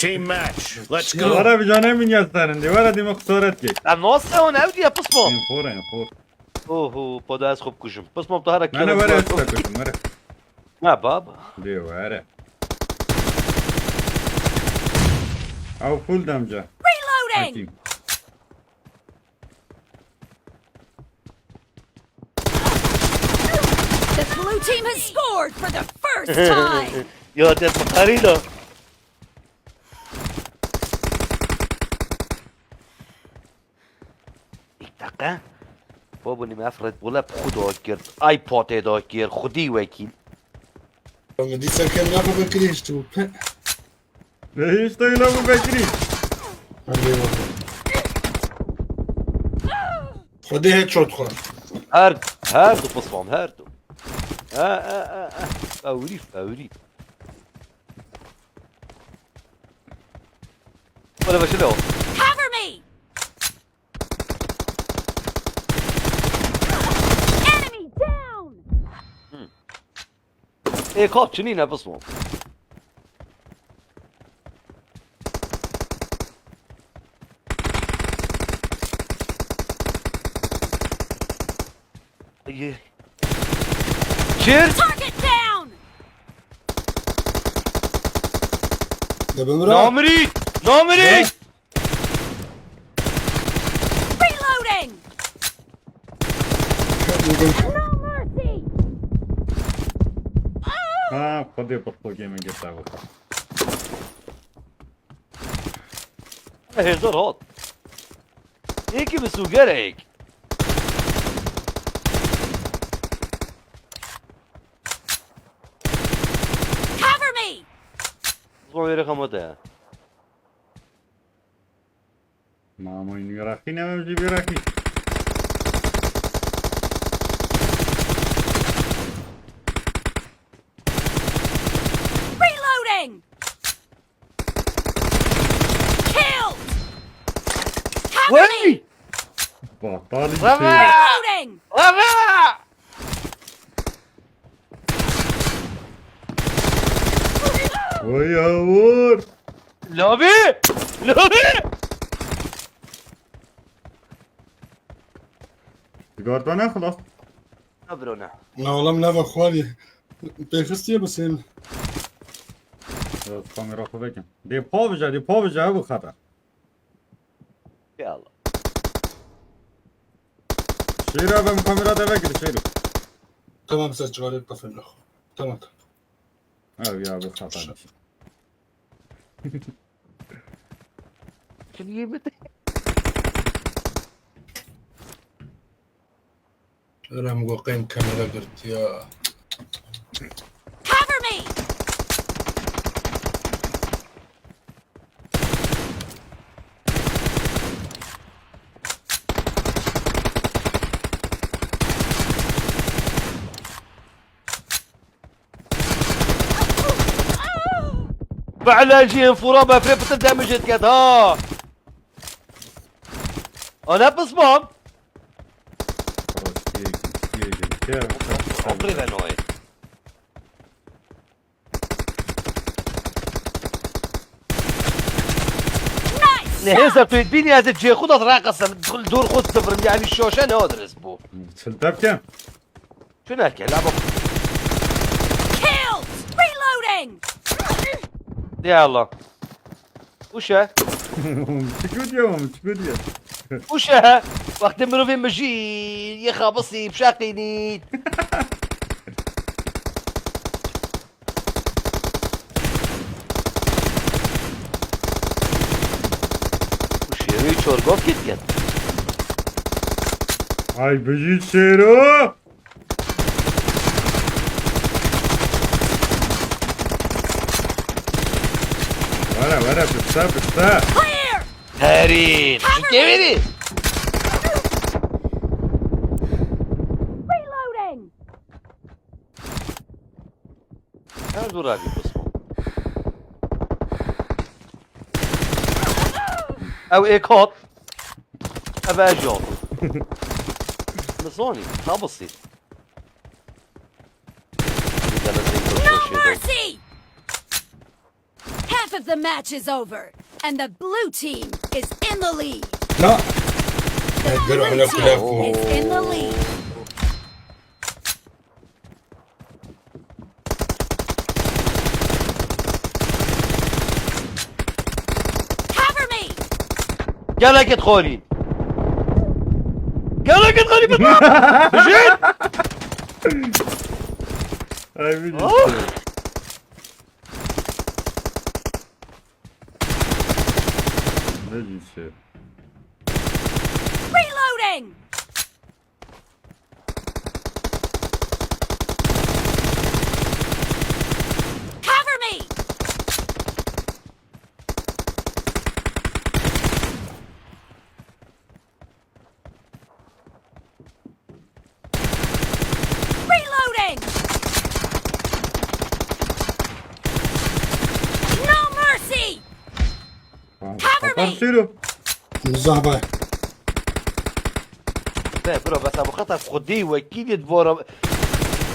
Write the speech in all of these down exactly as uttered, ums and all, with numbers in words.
Team match. Let's go. Were bi canê min ya senin de. Were dîme xesaret kek. Ya nasıl o, ne diye pismam? Enfo re, enfo. Oho, poda ez xwe bikujim. Pismam tu hera Ne, ne, were ez te kujim, were. Ne baba. De were. Ew full damage. Reloading. Hakim. The blue team has scored for the first time. Ya dest miqarî da. Î deqe. Babo nîme ev Red Bull'e bi xwe da kir. Ay potê da kir. Xwedî wekîl. Ama dîsa kemera xwe vekirî tu. Hiç de öyle bu Bekirî. Hadi eyvallah. Xwedê headshot xwe. Her, her du pismam, her du. Ha, ha, ha, ha. Fewrî, fewrî. Wala başla o. Cover me! Enemy down! Ê kap çinî ne pismam. Ê. Çir. Target down! De bimira. Namirî! Namirî! Ne? Reloading! No mercy! Ha, Xwedê bi xwe game girta wisa. Hêzar hat. Êkî bi sûgerek. Cover me! Zor yere kamata. Mamoyun yaraxî ne mevcî bêraxî. Reloading! Killed! Cover me! Wey! Batal Rama! Reloading! Rama! Oy, Yağmur! Lobi! Lobi! Sigorta ne xlas? Ne bro ne? Na oğlum ne bak var ya. Pêxistiye bi sên. Kamera xwe vekin. Dê pa bije, dê pa bije, bu kadar. Ya Allah. Şêro, ben kamera de vekir, Şêro. Tamam, sen çıkarıp kafemle. Tamam, tamam. Ev ya, bu kadar. Şunu yemedi. Erem go qên kamera girtiya. Cover me! Be'la jî enfora befrê pitir demijê diket ha. Ana pismam. Rastiyê, rastiyê, rastiyê. Oqrî ve noyê. Nice shot! Nehêza tu bînî ez ê cihê xwe de reqesim, dor xwe difirim, yani şoşe ne adres bu. Çil tepke. Çuneke la bak. Killed! Reloading! Ya Allah. Uşe. Çıkıyor diyor ama, çıkıyor diyor. Uşe. Vakti mirovê mijî yê xabisî bişaqînît. Û şêrê çorgov kê diket. Ay bijî şêro. Were, were, pişta, pişta. Clear! Herî, çi kevirî? Reloading! Her dur abi kısmı. Ew êk hat. Ev e jî hat. Min zanî, ta bisî. No mercy! Have Half of the match is over, and the blue team is in the lead. لا The Hey, good blue on you, team Flaco. is in the lead. Cover me! Gelek it xorî. Gelek it xorî. Bijî. Ay bir Oh. Ne diyorsun? Reloading! Cover me! Reloading! No mercy! Cover me! Tamam, sürü. مزاحبة. Be bro, bes bu xeta xwedê wekîlê di vara.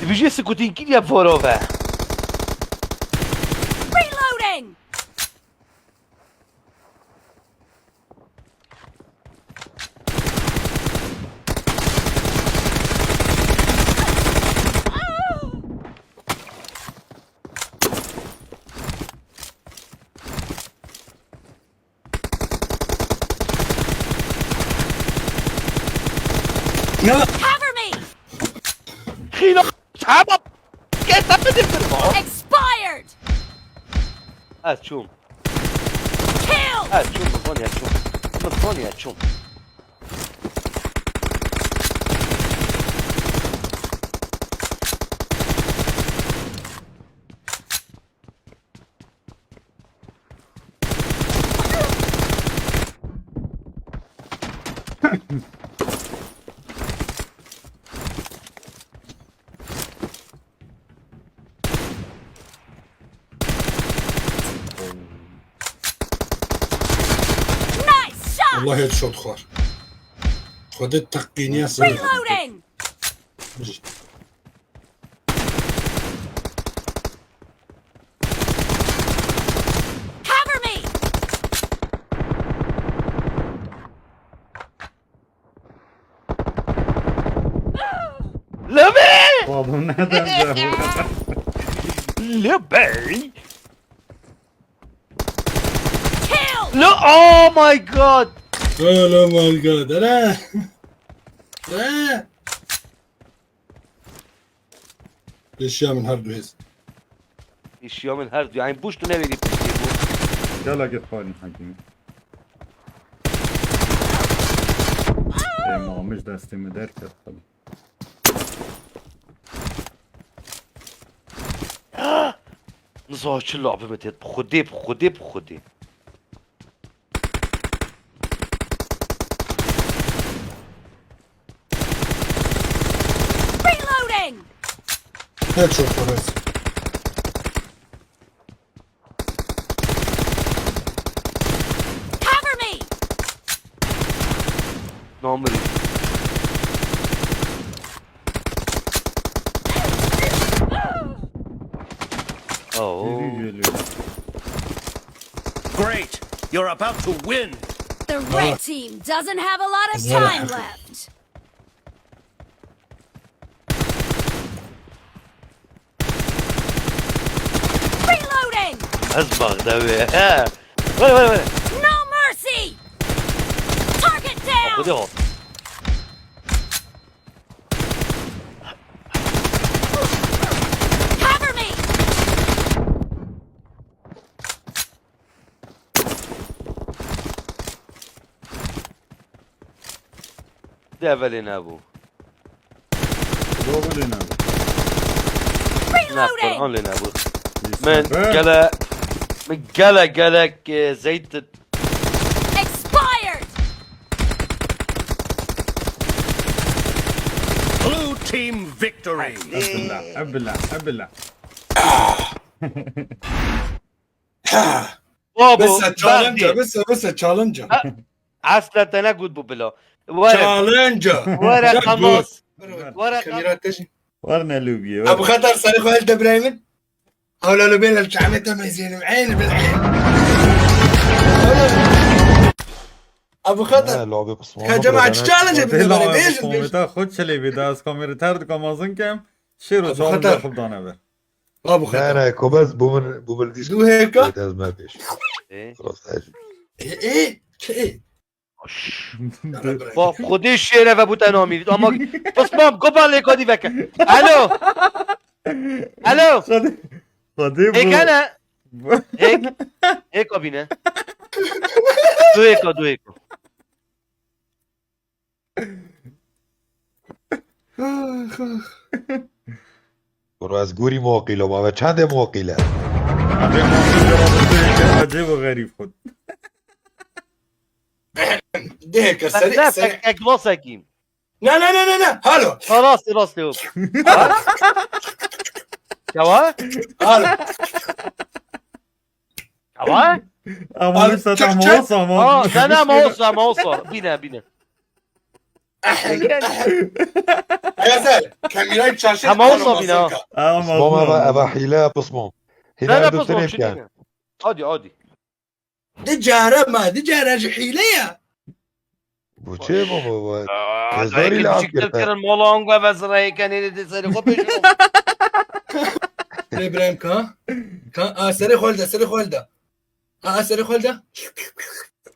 Dibijê sikutînkî ya vara ve. Reloading! لا Cover me! Xîla çaba. Kes ta bidir bir. Expired! Ez çûm. Kill! Ez çûm, min zaniya çûm. Min zaniya çûm. Nice shot! والله headshot xwar. Xwedê teqîniye ser. Reloading! Cover me! Lebe! Oğlum neden böyle? Lebe! Kill! Lo, oh my god! Oh my god. Ana. Ana. Eşya min her du hêz. Eşya min her du. Yani buş tu ne verî piştî bu. Gel git xwarin Hakîmî. Ê mamij destê min derket. Niza çi labê min têt. Bi xwedê, bi xwedê, bi xwedê. Reloading! Headshot xwar. Cover me! Namir. Oh. Yürü yürü. Great! You're about to win! The red team doesn't have a lot of time left. Reloading! Ez Bexdewê. He. Were, were, were. No mercy! Target down! Xwedê hot. Cover me! De evelê nebû. Doğru ne bu? Ne, Reloading! Qur'an lê nebû. Lise Min be. gele, min gele gelek e, zeyt Expired! Blue team victory! Ebila, ebila, ebila. Babo, بس تشالنجر Bexdê. بس بس تشالنجر. Asla te ne got bu bila. Were, تشالنجر. were kamas. Were كاميرا تجي. Var ne lübiye? ابو خطر صاروخ هل دبرايمن. هولا لو بين الشعمية ما يزين عين بالعين. Ebu Xeter. Ne, lobby Osman Ka cemaat Xeter. çi challenge Xwedê bidin la bana abi bêjin bêjin. kometa xwe çelê bê da ez kamerê ter dikam azin kem. Şêro Abi çawa Xeter. xwe dane ber. Abu Ne Xeter. ne, ko bes bu min bu min diş. Du hêka. Ez me pêş. E? Rast ez. E e. Çi e? Ba xwedê şêre ve bû te namî. Ama pismam gopa lê kadî veke. Alo. Alo. Xwedê, Xwedê bu. Hêkene. bu- Hêk. Hêka bîne. Du hêka, du hêka. Bro ez gurî muqîl o, ma ve çendê muqîl e? Acê bu xerîf xud. Dihêka Ne, serê serê. ek, ek vasekîm. Ne ne ne ne ne. Halo. Ha rastê rastê o. Çawa? Halo. Çawa? Ama Abi, lütfen çek, ama çek. olsa ama. Ha sen ama olsa ama olsa. Bine bine. Ezel. Kamerayı çarşı. Ama olsa bine ha. Ama Pismam eve olsa. eve hîle pismam. Hîle Ne ne her du pismam tenê çi biken. dine? Hadi hadi. De cara ma de cara ji hîle ya. Bu çi baba? Aa, Hezarî dayı laf küçükler kirte. kirin mala anga ve zirayê kenê de seni kopêjin. Lê birem ka. Ka a serê xol de serê xol de. Ha a serê xol de.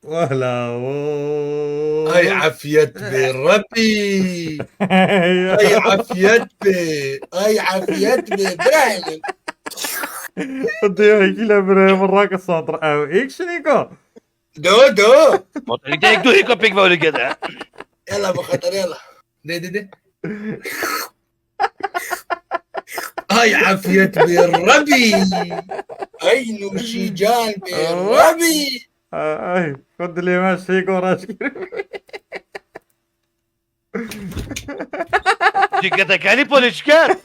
Wala o. Ay afiyet be Rabbi. Ay afiyet be. Ay afiyet be. Birahim. Diyor hekile biraya mı rakı satır ev. Ekşini ko. Do do. Motorî tek du hêka pêk ve öyle gede. Yalla bu Xeter yalla. De de de. Ay afiyet be Rabbi. Ay nuşican be Rabbi. Ay. Ko dilê me şey ko raş. Dikkat ekeni poliçker.